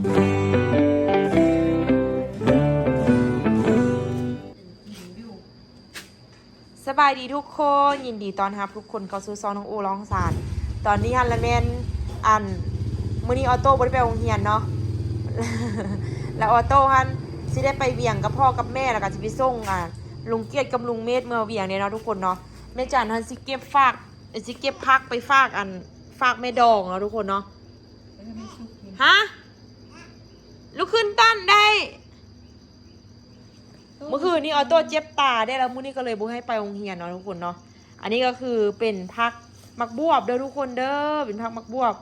ສະບາຍດີທຸກຄົນ ຍິນດີຕ້ອນຮັບທຸກຄົນເຂົ້າສູ່ຊ່ອງນ້ອງອູ້ລອງສານ. ຕອນນີ້ຫັ້ນລະແມ່ນ ອັນ ມື້ນີ້ອໍໂຕ້ບໍ່ໄດ້ໄປໂຮງຮຽນເນາະ ແລ້ວອໍໂຕ້ຫັ້ນຊິໄດ້ໄປວຽງກັບພໍ່ກັບແມ່ ແລ້ວກໍຊິໄປສົ່ງ ອ່າ ລຸງກຽດກັບລຸງເມດເມືອວຽງເດ້ເນາະທຸກຄົນເນາະ. ແມ່ຈັນຫັ້ນຊິເກັບຝາກ ຊິເກັບຜັກໄປຝາກ ອັນ ຝາກແມ່ດອງເນາະທຸກຄົນເນາະ. ຮະ ລຸກຂຶ້ນຕັ້ນໄດ້. ມື້ຄືນນີ້ອໍໂຕ້ເຈັບຕາເດ້ ແລ້ວມື້ນີ້ກໍເລີຍບໍ່ໃຫ້ໄປໂຮງຮຽນເນາະທຸກຄົນເນາະ. ອັນນີ້ກໍຄືເປັນຜັກໝາກບວບເດີທຸກຄົນເດີ ເປັນຜັກໝາກບວບ.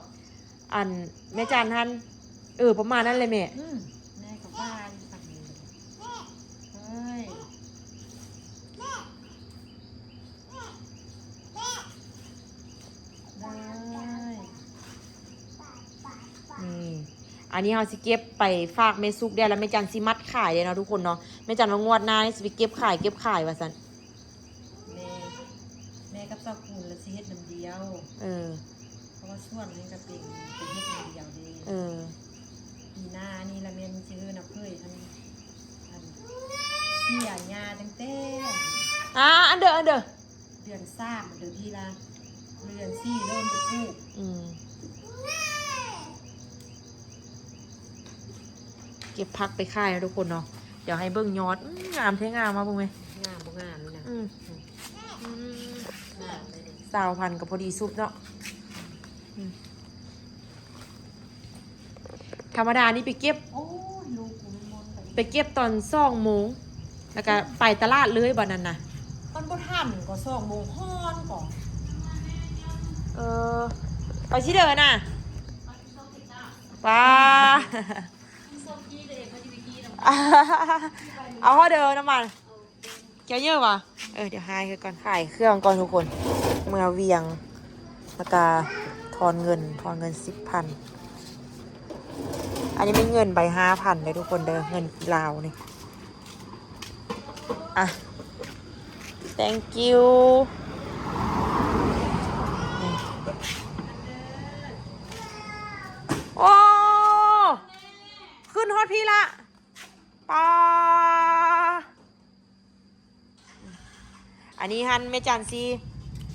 ອັນ ແມ່ຈັນຫັ້ນ ເອີ ປະມານນັ້ນແຫຼະແມ່. ອືມ ແມ່ກໍວ່າຢູ່ ເອີຍ ເອີຍ ນີ້ ອັນນີ້ເຮົາຊິເກັບໄປຝາກແມ່ສຸກແດ່ ແລ້ວແມ່ຈັນຊິມັດຂາຍເດ້ເນາະທຸກຄົນເນາະ. ແມ່ຈັນວ່າງວດໜ້ານີ້ຊິໄປເກັບຂາຍ ເກັບຂາຍວ່າຊັ້ນ. ແມ່ ແມ່ກັບສາວຄູນລະຊິເຮັດນຳດຽວ. ເອີ ເພາະວ່າສວນນີ້ກໍເປັນ ເປັນເຮັດນຳດຽວເດ້. ເອີ ປີໜ້ານີ້ລະແມ່ນຊິເອີ້ນເອົາເຂີຍ ອັນ ອັນ ເສຍຫຍ້າຕັ້ງແຕ່ ອ່າ ອັນເດີ ອັນເດີ ເດືອນສາມ ເດືອນທີ່ລະ ເດືອນສີ່ເລີ່ມໄປປູກ. ອືມ ເກັບຜັກໄປຂາຍເນາະທຸກຄົນເນາະ. ດຽວໃຫ້ເບິ່ງຍອດ ອືມ ງາມແທ້ ງາມມາເບິ່ງແມ. ງາມບໍ່ງາມນີ້ນະ. ອືມ ອືມ ງາມເລີຍ. ຊາວພັນກໍພໍດີສຸບເນາະ. ອືມ ທຳມະດານີ້ໄປເກັບ ໂອ້ຍ ລູກກູມັນມົນໄປ ໄປເກັບຕອນສອງໂມງ ແລ້ວກໍໄປຕະຫຼາດເລີຍບັດນັ້ນນະ. ມັນບໍ່ທັນກໍສອງໂມງ ຮ້ອນກໍ. ເອີ ໄປຊິເດີນະ ປາ ເອົາຮອດເດີນ້ຳມັນ. ແກ້ວເຍີ້ວະ ເອີ ດຽວຫາຍຄືກ່ອນ ຂາຍເຄື່ອງກ່ອນທຸກຄົນ ເມືອວຽງ ແລ້ວກະທອນເງິນ ທອນເງິນສິບພັນ. ອັນນີ້ແມ່ນເງິນໃບຫ້າພັນເດີທຸກຄົນເດີ ເງິນລາວນີ້. ອ່ະ thank you. ໂອ້ ຂຶ້ນຮອດພີ້ລະ ປາ. ອັນນີ້ຫັ້ນແມ່ຈັນຊິ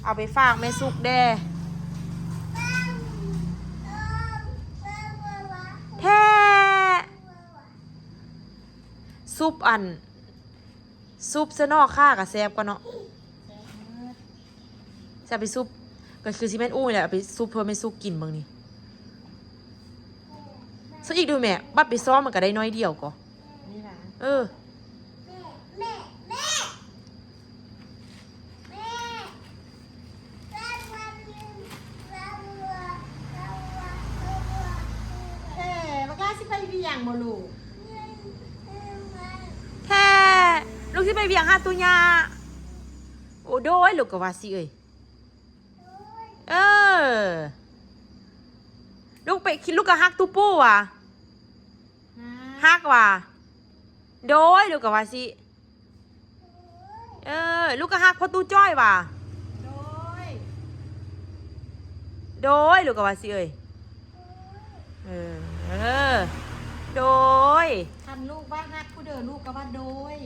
ເອົາໄປຝາກແມ່ສຸກແດ່ ແທ້. ຊຸບ ອັນ ຊຸບໃສ່ໜໍ່ຂ່າກໍແຊບກວ່າເນາະ. ຊິເອົາໄປຊຸບ ກໍຄືຊິແມ່ນອູ້ນີ້ແຫຼະ ເອົາໄປຊຸບເພື່ອແມ່ສຸກກິນເບິ່ງນີ້. ຊຸບອີກດູແມ່ ບັດໄປຊ້ອມມັນກໍໄດ້ໜ້ອຍດຽວກໍ. ນີ້ຫວາ? ເອີ ແມ່ ແມ່ ແມ່ ແມ່ ແທ້ ບັກຫຼ້າຊິໄປວຽງບໍ່ລູກ? ແທ້ ລູກຊິໄປວຽງຫາຕູຍ່າ. ໂອ້ ໂດຍ ລູກກໍວ່າຊິເອີຍ. ເອີ ລູກໄປ ລູກກໍຮັກຕູປູ່ຫວາ? ຮັກຫວາ? ໂດຍ ລູກກໍວ່າຊິ. ເອີ ລູກກໍຮັກພໍ່ຕູ້ຈ້ອຍຫວາ? ໂດຍ ໂດຍ ລູກກໍວ່າຊິເອີຍ. ເອີ ເອີ ໂດຍ ຄັນລູກວ່າຮັກຜູ້ເດີ ລູກກໍວ່າໂດຍ.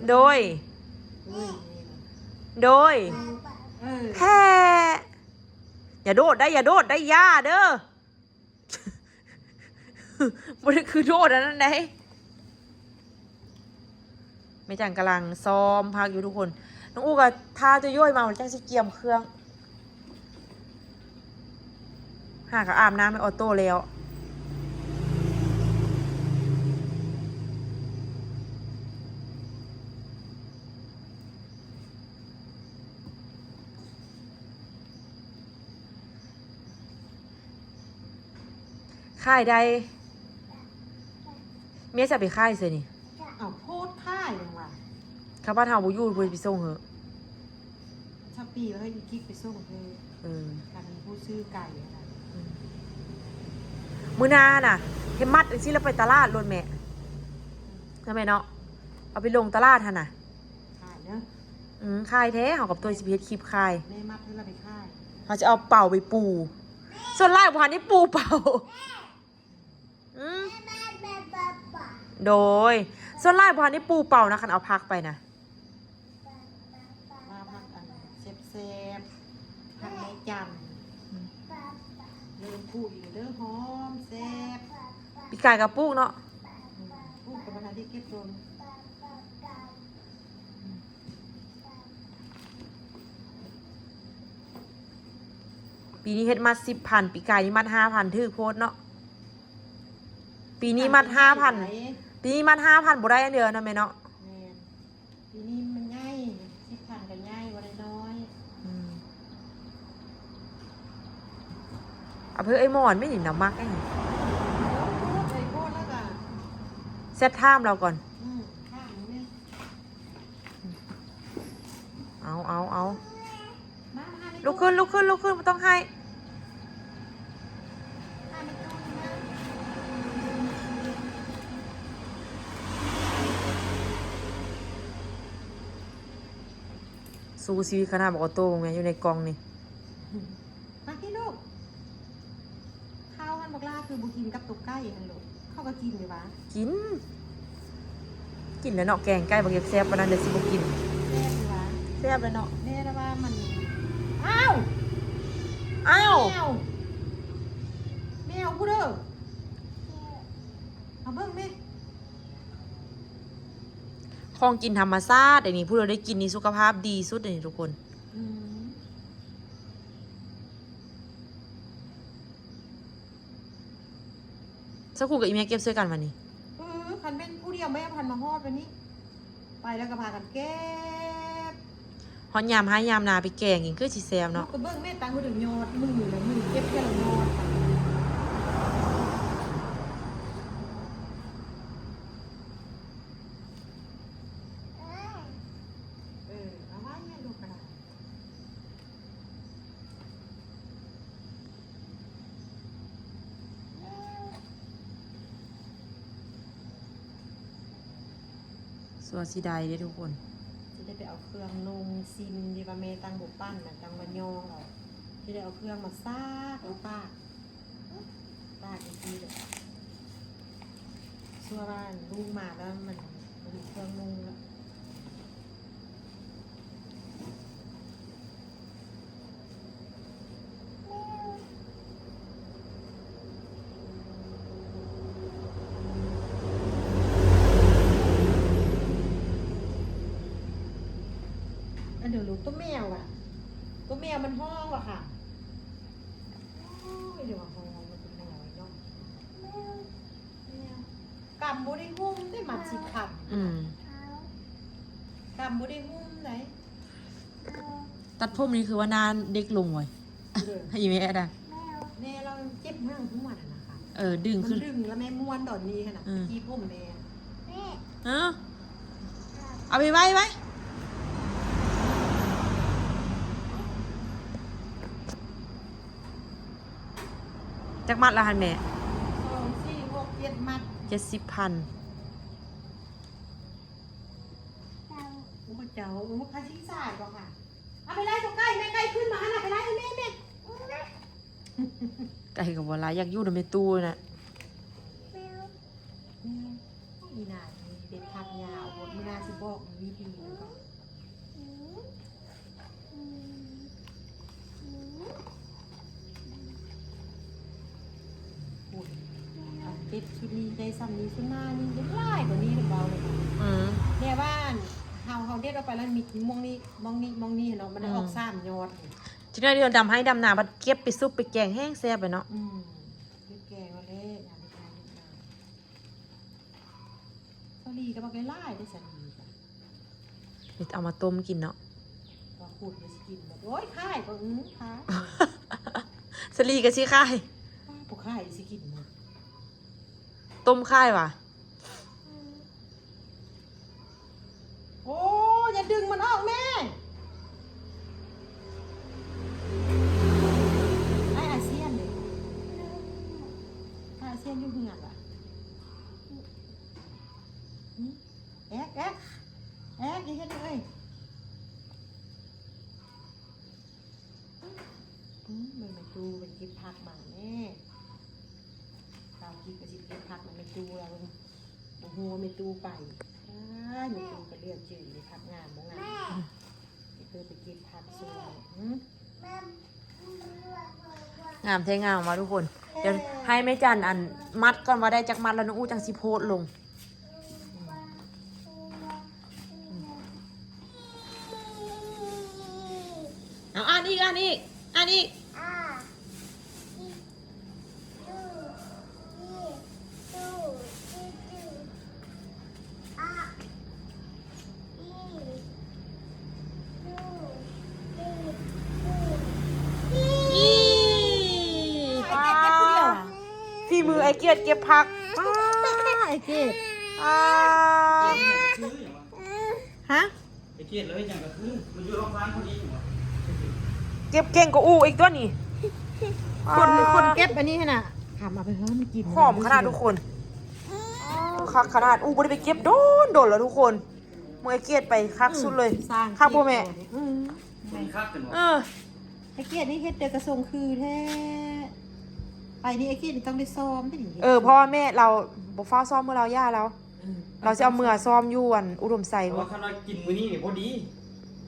ໂດຍ ໂດຍ ເອີ ແທ້ ຢ່າໂດດໄດ້ ຢ່າໂດດໄດ້ ຢ່າເດີ. ບໍ່ໄດ້ຄືໂດດອັນນັ້ນໃດ. ແມ່ຈັນກຳລັງຊ້ອມພັກຢູ່ທຸກຄົນ. ນ້ອງອູກະຖ້າຈະໂຢຍມາ ຈັກຊິກຽມເຄື່ອງ. ຫາກະອາບນ້ຳໃຫ້ອອໂຕ້ແລ້ວ. ຂາຍໄດ້ ເມຍຈະເອົາໄປຂາຍໃສນີ້? ເອົາໂພດຂາຍຫຍັງວະ? ຄັນບ້ານເຮົາບໍ່ຢູ່ ເພິ່ນຊິໄປສົ່ງເຮີ. ຊາວປີວ່າໃຫ້ອີກິກໄປສົ່ງເຮີ. ເອີ ຄັນມີຜູ້ຊື້ໄກ່ຫັ້ນນະ. ອືມ ມື້ໜ້າຫັ້ນນະ ເຮັດມັດຈັ່ງຊີ້ແລ້ວໄປຕະຫຼາດໂລດແມ່. ເນາະແມ່ເນາະ ເອົາໄປລົງຕະຫຼາດຫັ້ນນະ. ຂາຍເດີ. ອືມ ຂາຍແທ້ ເຮົາກັບຕົວຊິໄປເຮັດຄລິບຂາຍ. ແມ່ມັດໃຫ້ລະໄປຂາຍ. ເຮົາຈະເອົາເປົາໄປປູ. ສ່ວນຫຼາຍບໍ່ທັນໄດ້ປູເປົາ. ໂດຍ ສ່ວນຫຼາຍບໍ່ທັນໄດ້ປູເປົ່ານະ ຄັນເອົາຜັກໄປນະ ວ່າຜັກອັນແຊບໆ ຜັກໃບຈັນ ອືມ ເລີ່ມປູອີກເດີ ຫອມແຊບ ປີກາຍກໍປູເນາະ ອືມ ປູກໍບໍ່ທັນໄດ້ເກັບດົນ ປີນີ້ເຮັດມັດສິບພັນ ປີກາຍນີ້ມັດຫ້າພັນ ຖືກໂພດເນາະ ປີນີ້ມັດຫ້າພັນ ປີນີ້ມັດຫ້າພັນ ບໍ່ໄດ້ອັນດຽວນະແມ່ເນາະ ແມ່ນ ປີນີ້ມັນໃຫຍ່ ສິບພັນກໍໃຫຍ່ ບໍ່ໄດ້ນ້ອຍ ອືມ ເອົາເພື່ອໄອ້ໝອນແມ່ນີ້ນະ ມັກອັນນີ້ ເອີ ໂພດ ເອີ ໂພດແລ້ວກໍ ແຊັດຖາມລາວກ່ອນ ອືມ ຖາມເບິ່ງແມ່ ເອົາ ເອົາ ເອົາ ມາ ມາຫາແມ່ ລຸກຂຶ້ນ ລຸກຂຶ້ນ ລຸກຂຶ້ນ ບໍ່ຕ້ອງໄຫ້ ຫາແມ່ຕູ້ມາ ສູ້ຊີວິດຂະໜາດ ບັກອອໂຕ້ ເບິ່ງແມ່ ຢູ່ໃນກ່ອງນີ້ ມາພີ່ລູກ ເຂົ້າຫັ້ນບັກຫຼ້າຄືບໍ່ກິນກັບຕົວໄກ່ຫັ້ນໂລດ ເຂົາກໍກິນຢູ່ຫວາ ກິນ ກິນແລ້ວເນາະ ແກງໄກ່ບັກແຊບໆ ປານນັ້ນແລ້ວຊິບໍ່ກິນ ແຊບຢູ່ຫວາ ແຊບແລ້ວເນາະ ແມ່ລະວ່າມັນ ອ້າວ ອ້າວ ແມວ ແມວຜູ້ເດີ ມາເບິ່ງແມ່ ຂອງກິນທຳມະຊາດ ອັນນີ້ຜູ້ໃດໄດ້ກິນນີ້ສຸຂະພາບດີສຸດ ອັນນີ້ທຸກຄົນ ອືມ ສາວຄູກັບອີ່ແມ່ເກັບຊ່ວຍກັນຫວານີ້ ເອີ ຄັນແມ່ນຜູ້ດຽວແມ່ພັນມາຮອດບາດນີ້ ໄປແລ້ວກໍພາກັນເກັບ ຮອດຍາມໄຮ່ຍາມນາໄປແກງອີກ ຄືຊິແຊບເນາະ ລູກກໍເບິ່ງແມ່ຕັ້ງຢູ່ເທິງຍອດ ມືລະມືເກັບແຕ່ລະຍອດ ເອີ ເອົາໄວ້ໃຫ້ລູກກໍໄດ້. ຊົ່ວຊິໄດ້ເດ້ທຸກຄົນ ຊິໄດ້ໄປເອົາເຄື່ອງນຸ່ງ ຊິນ ທີ່ວ່າແມ່ຕັ້ງບໍ່ປັ້ນນະ ຕັ້ງວ່າຍ້ອງເອົາ ຊິໄດ້ເອົາເຄື່ອງມາຊາກ ແລ້ວຕາກ ຕາກຈັ່ງຊີ້ແຫຼະ ຊົ່ວວ່າລູກມາແລ້ວມັນບໍ່ມີເຄື່ອງນຸ່ງແລ້ວ. ອັນດຽວລູກ ຕົວແມວອະ ຕົວແມວມັນຮ້ອງວ່າຄ່ະ ໂອ້ຍ ດຽວວ່າຮ້ອງວ່າຕົວແມວເນາະ ແມວ ແມວ. ກຳບໍ່ໄດ້ຫຸ້ມເດ້ ມັດສິບພັນ ອືມ ກຳບໍ່ໄດ້ຫຸ້ມໃດ໋ ຕັດຜົມນີ້ຄືວ່າໜ້າເດັກລົງເວີຍ ເອີ ອີ່ແມ່ດະ ແມ່ລາວເຈັບຫາງຫົວຫັ້ນນະ ເອີ ດຶງຂຶ້ນ ມັນດຶງແລ້ວແມ່ມ້ວນດອນນີ້ຫັ້ນນະ ອືມ ກີບຜົມແມ່ ເອີ ເອົາໄປໄວ້ໄວ້ ຈັກມັດລະຫັ້ນແມ່? ສອງ ສີ່ ຫົກ ເຈັດ ມັດ ເຈັດສິບພັນ ໂອ້ເຈົ້າ ໂອ້ ພາສີສາຍບໍ່ຄ່ະ? ເອົາໄປໄລ່ຕົວໄກ່ ແມ່ໄກ່ຂຶ້ນມາຫັ້ນນະ ໄປໄລ່ແມ່ ແມ່ ໄກ່ກໍບໍ່ໄລ່ ຢາກຢູ່ນຳແມ່ຕູ້ນະ ແມ່ ອີ່ໜ້ານີ້ເດັດຜັກຍາວ ມື້ໜ້າຊິບອກວິທີມັນກ່ອນ. ເປັດຊຸດນີ້ໄດ້ຊ່ຳນີ້ ຊຸດໜ້ານີ້ໄດ້ຫຼາຍກວ່ານີ້ ເວົ້າເລີຍ ອືມ ແຕ່ວ່າເຮົາ ເຮົາເດັດອອກໄປແລ້ວມີໝ່ອງນີ້ ໝ່ອງນີ້ ໝ່ອງນີ້ເນາະ ມັນໄດ້ອອກ ອືມ ສາມຍອດ ຈັ່ງໃດດຳໄຮ່ດຳນາ ບັດເກັບໄປສຸບໄປແກງແຮງແຊບເລີຍເນາະ ອືມ ເກັບແກງເອົາແລ້ວ ຍາມເຮັດນາ ສາລີກໍບັກຫຼາຍເດ້ ສາລີກະ ເຮັດເອົາມາຕົ້ມກິນເນາະ ວ່າຂູດກໍຊິກິນ ໂອ້ຍ ຂາຍກໍ ອື ຂາຍ ສາລີກໍຊິຂາຍ ບໍ່ຂາຍຊິກິນ ຕົ້ມຂາຍຫວາ ໂອ້ ຢ່າດຶງມັນອອກແມ່ ອ້າຍອາຊຽນເດ້ ອ້າຍອາຊຽນຢູ່ເຮືອນຫວາ ຫື ແອກ ແອກ ແອກ ຢ່າເຮັດເອີຍ ອືມ ເບິ່ງແມ່ຕູ້ເພິ່ນເກັບຜັກມາແນ່ ສາວກິດກໍຊິເກັບຜັກນຳແມ່ຕູ້ລາວເບິ່ງ ບໍ່ຮູ້ວ່າແມ່ຕູ້ໄປ. ອ້າຍ ແມ່ຕູ້ກໍເລືອກຈື່ເດ້ ຜັກງາມບໍ່ງາມ. ແມ່ຕູ້ໄປເກັບຜັກຊ່ວຍ. ຫື? ງາມແທ້ ງາມວ່າທຸກຄົນ. ດຽວໃຫ້ແມ່ຈັນອັນມັດກ່ອນວ່າໄດ້ຈັກມັດແລ້ວ ນ້ອງອູຈັ່ງຊິໂພສລົງ. ເອົາ ອ່ານອີກ ອ່ານອີກ ອ່ານອີກ. ຝີມືອ້າຍກຽດເກັບຜັກ. ອ້າ ອ້າຍກຽດ. ອ້າ ຮະ? ໄອ້ເກດເລີຍຫຍັງກໍຄື ມັນຢູ່ໂຮງທານພໍດີຫວະ. ເກັບເກັ່ງກວ່າອູ່ອີກຕົວນີ້. ຄົນ ອ່າ ຄົນເກັບອັນນີ້ຫັ້ນນະ ທຳເອົາໄປຫອມກິນ ຫອມຂະໜາດທຸກຄົນ. ອໍ ຄັກຂະໜາດ. ອູ່ບໍ່ໄດ້ໄປເກັບດົນໆແລ້ວທຸກຄົນ. ເມື່ອໄອ້ເກດໄປຄັກສຸດເລີຍ. ອືມ ຄັກບໍ່ແມ່? ອືມ ມັນຄັກກັນບໍ່? ເອີ ໄອ້ເກດນີ້ເຮັດແຕ່ກະຊົງຄືແທ້. ໄປນີ້ໄອ້ເກດນີ້ຕ້ອງໄດ້ຊ້ອມເດ້ນີ້. ເອີ ເພາະວ່າແມ່ລາວບໍ່ຟ້າວຊ້ອມ ເມື່ອລາວຢ່າລາວ. ເອີ ລາວຊິເອົາເມືອຊ້ອມຢູ່ອັນອຸດົມໄຊພຸ້ນ. ແຕ່ວ່າຄັນວ່າກິນມື້ນີ້ນີ້ພໍດີ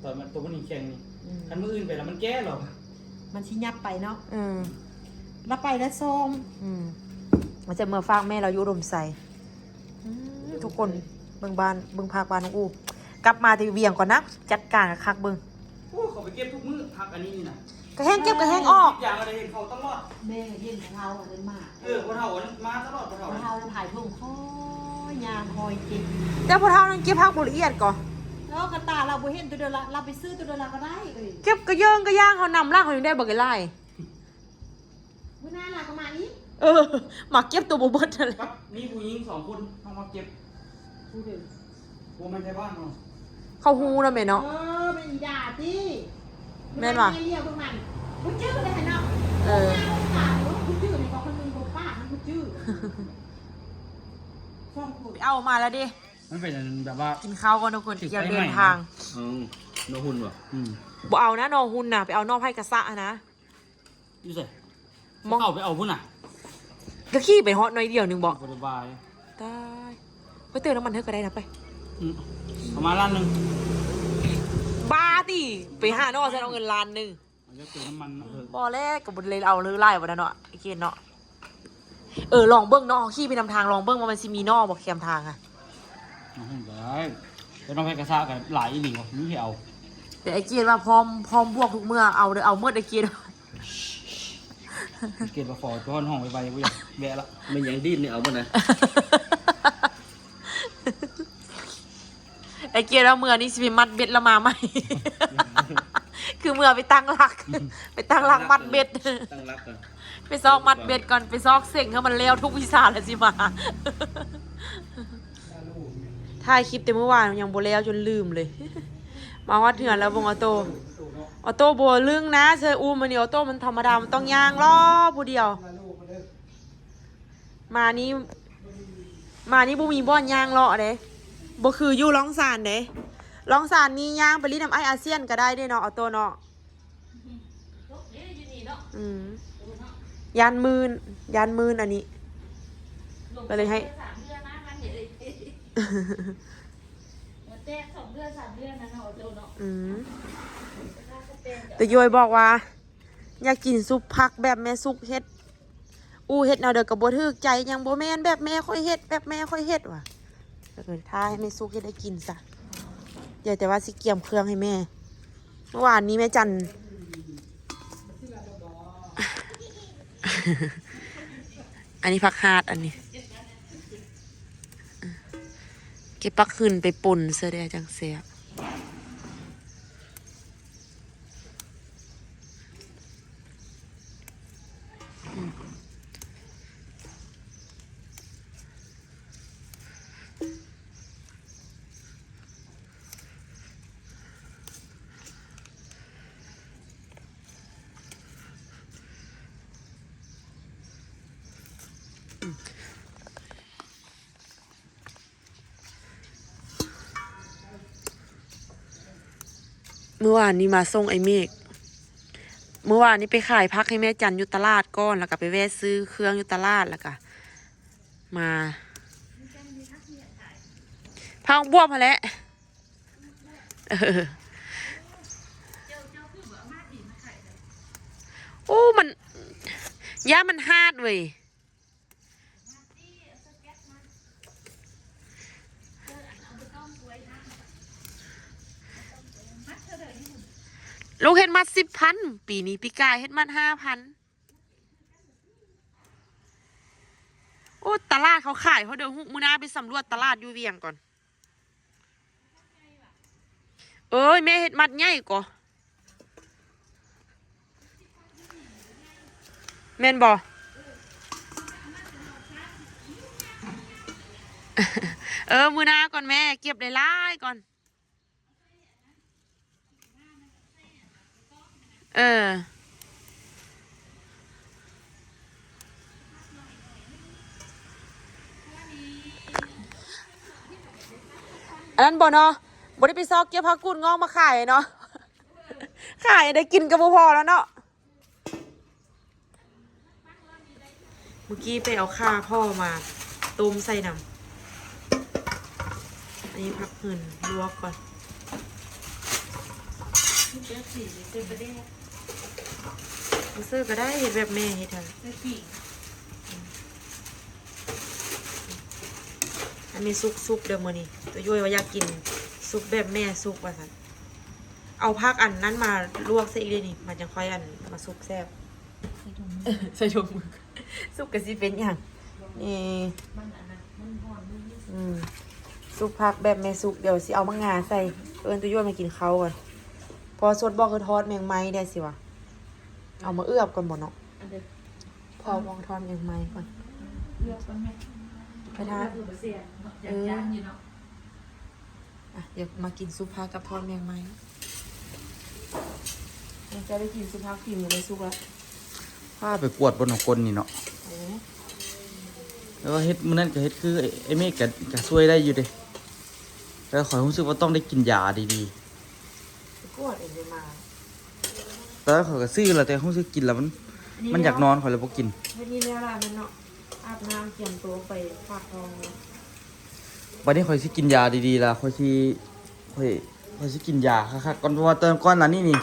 ຕອນມັນ ໂຕມັນແຂງນີ້. ອືມ ຄັນມື້ອື່ນໄປແລ້ວມັນແກ່ແລ້ວ ມັນຊິຫຍັບໄປເນາະ. ເອີ ລາວໄປແລ້ວຊ້ອມ. ອືມ ລາວຈະເມືອຝາກແມ່ລາວຢູ່ອຸດົມໄຊ. ອືມ ທຸກຄົນເບິ່ງບ້ານ ເບິ່ງພາກບ້ານນ້ອງອູ່. ກັບມາແຕ່ວຽງກ່ອນນະ ຈັດການຄັກໆເບິ່ງ. ໂອ້ ເຂົາໄປເກັບທຸກມື້ ຜັກອັນນີ້ນີ້ນະ ກະແຮງເກັບກະແຮງອອກ. ຢາງກໍໄດ້ເຫັນເຂົາຕະຫຼອດ. ແມ່ເຫັນພໍ່ເຖົ້າອັນນັ້ນມາ. ເອີ ພໍ່ເຖົ້າອັນນັ້ນມາຕະຫຼອດ ພໍ່ເຖົ້າ ພໍ່ເຖົ້ານັ້ນຖ່າຍເຖິງ ຄ່ອຍຍ່າງຄ່ອຍເກັບ. ແຕ່ພໍ່ເຖົ້ານັ້ນເກັບຜັກບໍ່ລະອຽດກໍ. ເອີ ກະຕາລາວບໍ່ເຫັນ ແຕ່ເດີລາ ລາວໄປຊື້ ແຕ່ເດີລາກໍໄດ້ເອີຍ. ເກັບກະເຢິງກະຍ່າງ ເຮົານຳຫຼັງເຮົາຍັງໄດ້ບັກຫຼາຍ. ມື້ໜ້າລາກໍມາອີກ. ເອີ ມາເກັບໂຕບໍ່ເບິດຫັ້ນແຫຼະ. ກັບມີຜູ້ຍິງສອງຄົນ ເຮົາມາເກັບ. ຜູ້ໃດ? ບໍ່ແມ່ນໄທບ້ານເນາະ. ເຂົາຮູ້ເນາະແມ່ເນາະ. ເອີ ແມ່ນອີດາຕິ. ແມ່ນຫວາ? ແມ່ນເລີຍເບິ່ງມັນ ບໍ່ຈື່ເລີຍເນາະ. ເອີ ບໍ່ຈື່ນີ້ກໍຄົນໜຶ່ງບໍ່ປາກ ມັນບໍ່ຈື່. ສອງຄົນ ໄປເອົາມາແລ້ວເດ້. ມັນເປັນອັນແບບວ່າ ກິນເຂົ້າກ່ອນທຸກຄົນ ຕຽມເດີນທາງ. ເອີ ໜໍ່ຮຸ່ນບໍ່? ອືມ ບໍ່ເອົານະ ໜໍ່ຮຸ່ນນະ ໄປເອົາໜໍ່ໄຜ່ກະສະຫັ້ນນະ. ຢູ່ໃສ? ມອງ ເຂົ້າໄປເອົາພຸ້ນນະ. ກໍຂີ່ໄປຮອດໜ້ອຍດຽວໜຶ່ງບໍ? ບໍ່ໄດ້ບາຍ. ຕາຍ ໄປເຕີມນ້ຳມັນເທື່ອກໍໄດ້ນະ ໄປ. ອືມ ເອົາມາລ້ານໜຶ່ງ. ບ້າຕິ ໄປຫາໜໍ່ຊັ້ນເອົາເງິນລ້ານໜຶ່ງ. ເອົາຈັກເຕີມນ້ຳມັນເນາະ. ບໍ່ແລ້ວ ກໍບໍ່ໄດ້ເອົາຫຼາຍປານນັ້ນເນາະ ໄອ້ເກດເນາະ. ເອີ ລອງເບິ່ງເນາະ ເຮົາຂີ່ໄປນຳທາງ ລອງເບິ່ງວ່າມັນຊິມີໜໍ່ບໍ່ແຄມທາງຫັ້ນ. ອືມ ໄດ້ ແຕ່ໜໍ່ໄຜ່ກະສະກໍຫຼາຍອີ່ຫຼີຫວະ ມີໃຜເອົາ. ແຕ່ໄອ້ເກດວ່າພ້ອມ ພ້ອມບວກທຸກເມື່ອ ເອົາເດີ ເອົາໝົດໄອ້ເກດ. ໄອ້ເກດວ່າຂໍຕ້ອນຫ້ອງໄວໆ ບໍ່ຢາກແວະລະ. ແມ່ນຫຍັງ ດີນນີ້ເອົາໝົດນະ. ໄອ້ເກດວ່າເມື່ອນີ້ຊິໄປມັດເບັດລະມາໃໝ່ ຄືເມື່ອໄປຕັ້ງຫຼັກ ໄປຕັ້ງຫຼັກມັດເບັດ ຕັ້ງຫຼັກກ່ອນ ໄປຊອກມັດເບັດກ່ອນ ໄປຊອກເສັງໃຫ້ມັນແລ້ວທຸກວິຊາແລ້ວຊິມາ. ຖ່າຍຄລິບແຕ່ມື້ວານຍັງບໍ່ແລ້ວຈົນລືມເລີຍ ມາຮອດເຮືອນແລ້ວເບິ່ງອອໂຕ້ ອອໂຕ້ບໍ່ລຶ້ງນະ ເຊີອູ້ ມື້ນີ້ອອໂຕ້ມັນທຳມະດາ ມັນຕ້ອງຍ່າງເລາະຜູ້ດຽວ. ມານີ້ ມານີ້ບໍ່ມີບ່ອນຍ່າງເລາະເດ້ ບໍ່ຄືຢູ່ລ້ອງຊານເດ້ ລ້ອງຊານນີ້ຍ່າງໄປຫຼິ້ນນຳອ້າຍອາຊຽນກໍໄດ້ເດ້ເນາະ ອອໂຕ້ເນາະ. ອືມ ຢ້ານມື່ນ ຢ້ານມື່ນອັນນີ້ ກໍເລີຍໃຫ້ ອືມ ຕາຢວຍບອກວ່າ ຢາກກິນຊຸບຜັກແບບແມ່ສຸກເຮັດ. ອູ່ເຮັດແນວໃດກໍບໍ່ຖືກໃຈ ຍັງບໍ່ແມ່ນແບບແມ່ຂ້ອຍເຮັດ ແບບແມ່ຂ້ອຍເຮັດວ່າ. ເອີ ຖ້າໃຫ້ແມ່ສຸກເຮັດໃຫ້ກິນຊະ ດຽວແຕ່ວ່າຊິກຽມເຄື່ອງໃຫ້ແມ່. ເມື່ອວານນີ້ແມ່ຈັນ ອັນນີ້ຜັກຫາດ ອັນນີ້ ເກັບຜັກຫຶ່ນໄປປົ່ນເທື່ອໃດຈັ່ງແຊບ. ມື້ວານນີ້ມາສົ່ງໄອ້ເມກ ມື້ວານນີ້ໄປຂາຍຜັກໃຫ້ແມ່ຈັນຢູ່ຕະຫຼາດກ່ອນ ແລ້ວກໍໄປແວ່ຊື້ເຄື່ອງຢູ່ຕະຫຼາດ ແລ້ວກໍມາ ຜັກບວບຫັ້ນແຫຼະ. ເອີ ໂອ້ ມັນ ຢ້ານມັນຫາດເວີຍ. ລູກເຮັດມັດສິບພັນ ປີນີ້ ປີກາຍເຮັດມັດຫ້າພັນ. ໂອ້ ຕະຫຼາດເຂົາຂາຍເທົ່າໃດ? ມື້ໜ້າໄປສຳຫຼວດຕະຫຼາດຢູ່ວຽງກ່ອນ. ເອີຍ ແມ່ເຮັດມັດໃຫຍ່ກໍ ແມ່ນບໍ່? ເອີ ມື້ໜ້າກ່ອນແມ່ ເກັບຫຼາຍໆກ່ອນ. ເອີ ອັນນັ້ນບໍ່ເນາະ ບໍ່ໄດ້ໄປຊອກເກັບຜັກກູດງອກມາຂາຍເນາະ ຂາຍໄດ້ກິນກໍບໍ່ພໍແລ້ວເນາະ. ມື້ກີ້ໄປເອົາຂ່າພໍ່ມາຕົ້ມໃສ່ນຳ. ອັນນີ້ຜັກຫື່ນລວກກ່ອນ. ບໍ່ເສີກກໍໄດ້ ເຮັດແບບແມ່ເຮັດຫັ້ນ. ໃສ່ປີກ. ອັນນີ້ສຸກໆເດີມື້ນີ້ ຕົວຢ້ວຍວ່າຢາກກິນສຸກແບບແມ່ສຸກວ່າຊັ້ນ. ເອົາຜັກອັນນັ້ນມາລວກໃສ່ອີກເດ້ນີ້ ມັນຈັ່ງຄ່ອຍອັນມາສຸກແຊບ. ໃສ່ຖົງມື ໃສ່ຖົງມື ສຸກກໍຊິເປັນຫຍັງນີ້. ອືມ ສຸກຜັກແບບແມ່ສຸກ ດຽວຊິເອົາໝາກງາໃສ່. ເອີ້ນຕຸຍົນມາກິນເຂົ້າກ່ອນ ເພາະວ່າສົດບໍ່ ຄືທອດແມງໄມ້ໄດ້ຊິວ່າ. ເອົາມາເອືອບກ່ອນບໍ່ເນາະ? ເອົາມາທອດແມງໄມ້ກ່ອນ ເອືອບກ່ອນແມ່ ໄປທາ ເອີ. ອ່ະ ດຽວມາກິນຊຸບຜັກກັບທອດແມງໄມ້. ເຈົ້າໄດ້ກິນຊຸບຜັກຝີມືແມ່ສຸກລະ? ພາໄປກວດບໍ່ເນາະ ຄົນນີ້ເນາະ. ເອີ ແຕ່ວ່າເຮັດມື້ນັ້ນກໍເຮັດຄືໄອ້ເມກກໍ ກໍຊ່ວຍໄດ້ຢູ່ເດ້ ແຕ່ຂ້ອຍຮູ້ສຶກວ່າຕ້ອງໄດ້ກິນຢາດີໆ. ໄປກວດເອງໄດ້ມາ ແຕ່ຂ້ອຍກໍຊື້ລະ ແຕ່ຮູ້ສຶກກິນລະມັນ ມັນຢາກນອນ ຂ້ອຍເລີຍບໍ່ກິນ. ເຮັດນີ້ແລ້ວລະແມ່ນເນາະ ອາບນ້ຳກຽມໂຕໄປຝາກທ້ອງ. ບັດນີ້ຂ້ອຍຊິກິນຢາດີໆລະ ຂ້ອຍຊິ ຂ້ອຍ ຂ້ອຍຊິກິນຢາຄັກໆກ່ອນ ເພາະວ່າຕອນກ່ອນໜ້ານີ້ນີ້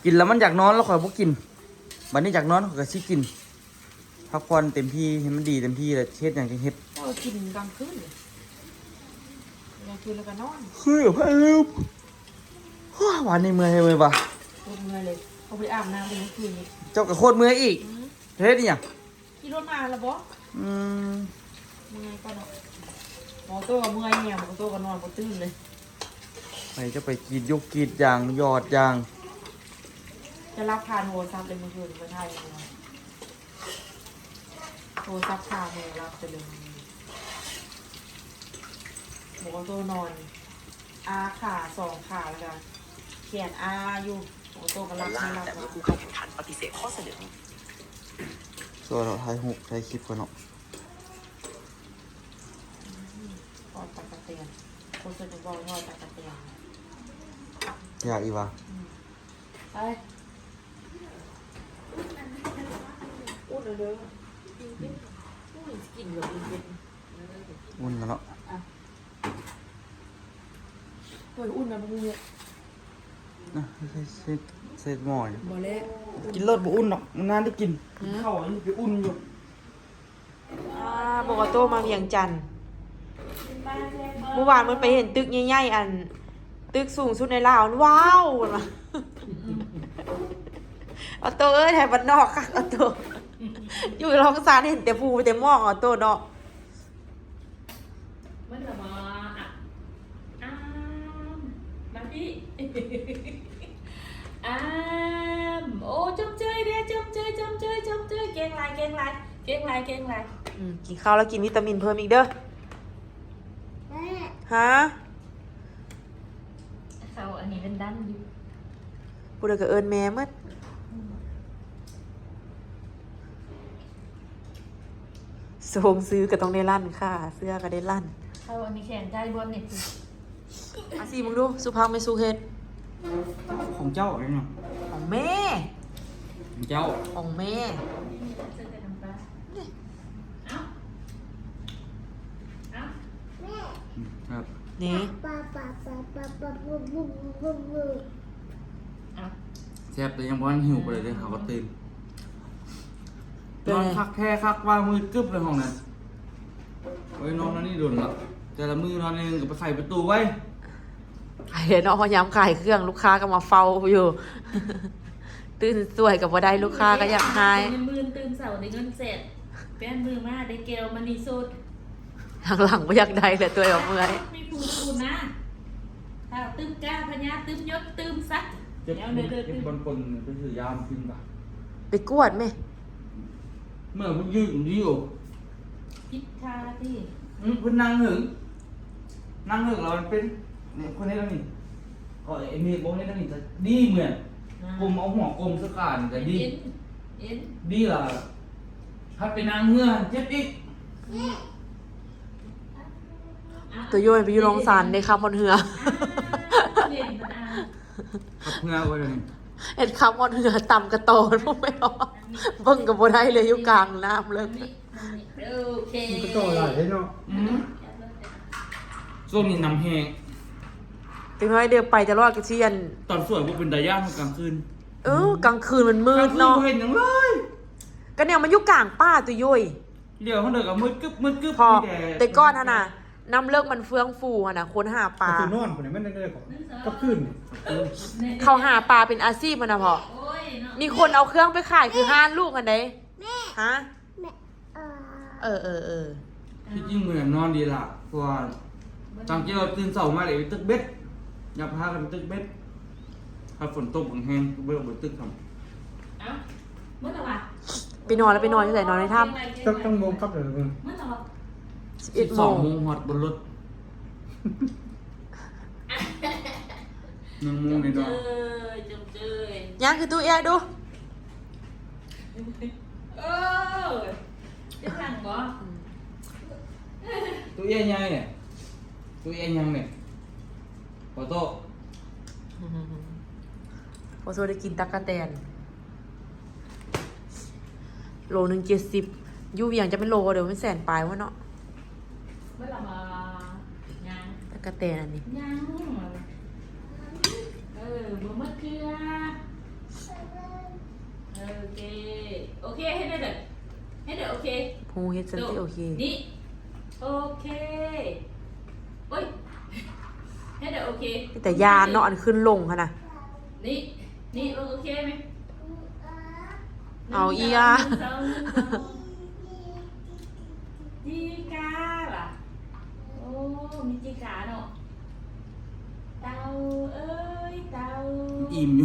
ກິນລະມັນຢາກນອນລະຂ້ອຍບໍ່ກິນ. ບັດນີ້ຢາກນອນຂ້ອຍກໍຊິກິນ ພັກຜ່ອນເຕັມທີ່ ໃຫ້ມັນດີເຕັມທີ່ ແລ້ວເຮັດຫຍັງຈັ່ງເຮັດ. ເຈົ້າກິນກາງຄືນ ກາງຄືນແລ້ວກໍນອນ ຄືໄປ ໂອ້ຍ ວານນີ້ເມື່ອຍເວີຍວ່າ ໂຄດເມື່ອຍເລີຍ ເຂົາບໍ່ໄດ້ອາບນ້ຳເລີຍມື້ຄືນນີ້. ເຈົ້າກໍໂຄດເມື່ອຍອີກ ອືມ ເຮັດອີ່ຫຍັງ? ຂີ່ລົດມາລະບໍ່? ອືມ ເມື່ອຍກ່ອນເນາະ ບໍ່ໂຕກໍເມື່ອຍແຮງ ບໍ່ໂຕກໍນອນບໍ່ຕື່ນເລີຍ. ໃຜຈະໄປກຣີດຢົກກຣີດຢາງ ຢອດຢາງ ຈະຫຼັບຄາໂທລະສັບເລີຍມື້ຄືນ ໄປຖ່າຍ ໂທລະສັບຄາມືຫຼັບໄປເລີຍ. ບໍ່ໂຕນອນ ອ້າຂາສອງຂາ ແລ້ວກະແຂນອ້າຢູ່ ບໍ່ໂຕກໍຫຼັບ ແຕ່ເມື່ອຜູ້ເຂົ້າແຂ່ງຂັນປະຕິເສດຂໍ້ສະເໜີນີ້. ຊ່ວຍເນາະ ຖ່າຍຮູບ ຖ່າຍຄລິບກ່ອນເນາະ. ອືມ ທອດຕັກກະແຕນ ຄົນເພິ່ນຈະບອກທອດຕັກກະແຕນ. ຢາກອີກຫວາ? ອືມ ໄປ ອຸ່ນເອົາເດີ ອຸ້ຍ ກິນແບບອຸ່ນເປັດ ອຸ່ນແລ້ວເນາະ. ອ່ະ ໂອ້ຍ ອຸ່ນນະ ບໍ່ຮູ້ເຮັດ ນະ ໃສ່ ໃສ່ ໃສ່ໝໍ້ນີ້ ບໍ່ແລ້ວ ກິນໂລດ ບໍ່ອຸ່ນດອກ ມັນນານໄດ້ກິນ. ຫື ເຂົ້າອັນນີ້ໄປອຸ່ນຢູ່. ອ່າ ບໍ່ອອໂຕ້ມາວຽງຈັນ ມື້ວານເພິ່ນໄປເຫັນຕຶກໃຫຍ່ໆ ອັນ ຕຶກສູງສຸດໃນລາວ ວ້າວ ເພິ່ນວ່າ. ອອໂຕ້ເອີຍ ໄທບ້ານນອກຄັກ ອອໂຕ້ ຢູ່ລອງຊານເຫັນແຕ່ພູແຕ່ໝອກ ອອໂຕ້ເນາະ. ໝົດລະບໍ່? ອາມ ມາພີ້ ອາມ ໂອ້ ຊົມເຊີຍເດ້ ຊົມເຊີຍ ຊົມເຊີຍ ຊົມເຊີຍ ເກັ່ງຫຼາຍ ເກັ່ງຫຼາຍ ເກັ່ງຫຼາຍ ເກັ່ງຫຼາຍ. ອືມ ກິນເຂົ້າແລ້ວກິນວິຕາມິນເພີ່ມອີກເດີ. ແມ່ ຫາ? ເຂົາອັນນີ້ເປັນດັນຢູ່ ຜູ້ໃດກໍເອີ້ນແມ່ໝົດ. ໂຊງຊື້ກໍຕ້ອງໄດ້ລັ້ນຄ່າ ເສື້ອກໍໄດ້ລັ້ນ. ເຂົາອັນນີ້ແຂນໃຈບວມນີ້ ອາຊີ ມຶງດູ ສຸພາບແມ່ສຸກເຮັດ ຂອງເຈົ້າເດ້ເນາະ ຂອງແມ່ ຂອງເຈົ້າ ຂອງແມ່. ນີ້ ເອົາ ເອົາ ອືມ ຄັບ. ນີ້ ແຊບ ແຕ່ຍັງບໍ່ທັນຫິວປານໃດເດ້ ເຮົາກໍຕື່ນ ນອນຄັກແທ້ຄັກວ່າ ມືດກຶບເລີຍຫ້ອງນັ້ນ. ໂອ້ຍ ນອນອັນນີ້ດົນລະ ແຕ່ລະມື້ນອນໜຶ່ງກໍໄປໄຂປະຕູໄວ້ ໄປເນາະ ຍາມຂາຍເຄື່ອງ ລູກຄ້າກໍມາເຝົ້າຢູ່ ຕື່ນສວຍກໍບໍ່ໄດ້ ລູກຄ້າກໍຢາກຮ້າຍ ມື້ຕື່ນເຊົ້າໄດ້ເງິນແສນ ແປດມື້ມາໄດ້ແກ້ວມະນີໂສດ. ຫຼັງໆບໍ່ຢາກໄດ້ແລ້ວ ຕົວເອງເມື່ອຍ ມີຜູ້ຄູນນະ ຖ້າຕື່ມກ້າພະຍາ ຕື່ມຍົດ ຕື່ມຊັກ ເຈັບ ແນວໃດເດີ ເຈັບ ຕື່ມ ບ່ອນກົ້ນ ໄປຊື້ຢາມກິນບາດ ໄປກວດແມ ເມື່ອເພິ່ນຢືນດີຢູ່ ຜິດທ່າຕິ ອື ເພິ່ນນັ່ງເຫິງ ນັ່ງເຫິງແລ້ວມັນເປັນ ນີ້ ຄົນນີ້ແລ້ວນີ້ ເຂົາເອເມກບໍ່ເຮັດແນວນີ້ ກໍດີເໝືອນ ອ່າ ກົ້ມເອົາຫົວກົ້ມໃສ່ຂານີ້ກໍດີ ເອັນ ເອັນ ດີລະ ຄັນໄປນັ່ງເຮືອເຈັບອີກ. ໂຕໂຢຍໄປຢູ່ໂລງຊານເດ້ ຂັບຮອດເຮືອ ຂັບເຮືອບໍ່ໄດ້ ເຮັດຂັບຮອດເຮືອ ຕຳກະຕໍ ເບິ່ງກໍບໍ່ໄດ້ເລີຍ ຢູ່ກາງນ້ຳເລີຍ ໂອເຄ ມັນກໍຕໍ່ຫຼາຍເດ້ເນາະ ອື ຊ່ວງນີ້ນ້ຳແຫ້ງ ຈັກໜ້ອຍດຽວໄປຕະຫຼອດກໍຊິອັນ ຕອນສວຍບໍ່ເປັນຕາຢ້ານ ກາງຄືນ ເອີ ກາງຄືນມັນມືດເນາະ ກາງຄືນບໍ່ເຫັນຫຍັງເລີຍ ກໍແນວມັນຢູ່ກາງປ່າ ໂຕໂຢຍ ດຽວເຮົາເດີກໍມືດກຶບ ມືດກຶບ ເພາະ ມີແຕ່ ແຕ່ກ່ອນຫັ້ນນະ ນ້ຳເລິກມັນເຟື່ອງຟູຫັ້ນນະ ຄົນຫາປາ ກໍຄືນອນພຸ້ນນະ ມັນໄດ້ກໍກັບຄືນ ເຂົາຫາປາເປັນອາຊີບຫັ້ນນະ ເພາະ ໂອ້ຍເນາະ ມີຄົນເອົາເຄື່ອງໄປຂາຍ ຄືຮ້ານລູກຫັ້ນເດ້ ແມ່ ຮະ ແມ່ ເອີ ເອີ ເອີ ທີ່ຈິງມື້ນັ້ນນອນດີລະ ເພາະວ່າຕັ້ງໃຈວ່າຕື່ນເຊົ້າມາແລ້ວໄປຕຶກເບັດ ຢາກພາກັນໄປຕຶກເບັດ ຖ້າຝົນຕົກແຮງໆ ບໍ່ໄດ້ໄປຕຶກຊ້ຳ ເອົ້າ ໝົດແລ້ວຫວາ ໄປນອນແລ້ວ ໄປນອນຢູ່ໃສ? ນອນໃນຖ້ຳ ຈັກ ຈັກໂມງກັບແລ້ວ? ໝົດແລ້ວຫວາ ສິບເອັດ ສິບສອງໂມງ ໂມງຮອດບົນລົດ ໜຶ່ງໂມງນີ້ເນາະ ເຈີຍ ເຈີຍ ຍ່າງຄືຕູ້ແອະດູ ເອີ ເປັນຫຍັງບໍ່? ອືມ ຕູ້ແອະໃຫຍ່ນີ້ ຕູ້ແອະຫຍັງນີ້? ຂໍໂທດ ຂໍໂທດ ໄດ້ກິນຕັກກະແຕນ ໂລໜຶ່ງເຈັດສິບ ຢູ່ວຽງຈະເປັນໂລເດີ ເປັນແສນປາຍພຸ້ນເນາະ ເບິດລະບໍ່? ຍັງ ຕັກກະແຕນອັນນີ້ ຍັງ ເອີ ບໍ່ໝົດເທື່ອ ໂອເຄ ໂອເຄ ເຮັດໄດ້ເດີ ເຮັດໄດ້ ໂອເຄ ຜູ້ເຮັດຊັ້ນຕິ ໂອເຄ ນີ້ ໂອເຄ ໂອ້ຍ ເຮັດໄດ້ ໂອເຄ ເປັນຕາຢ້ານເນາະ ອັນຂຶ້ນລົງຫັ້ນນະ ນີ້ ນີ້ ເບິ່ງ ໂອເຄໄໝ? ເອົາອີກອະ ໜຶ່ງ ສອງ ໜຶ່ງ ສອງ ຈີກາຫວາ ໂອ້ ມີຈີກາເນາະ ເຕົາເອີຍ ເຕົາ ອີ່ມຢູ່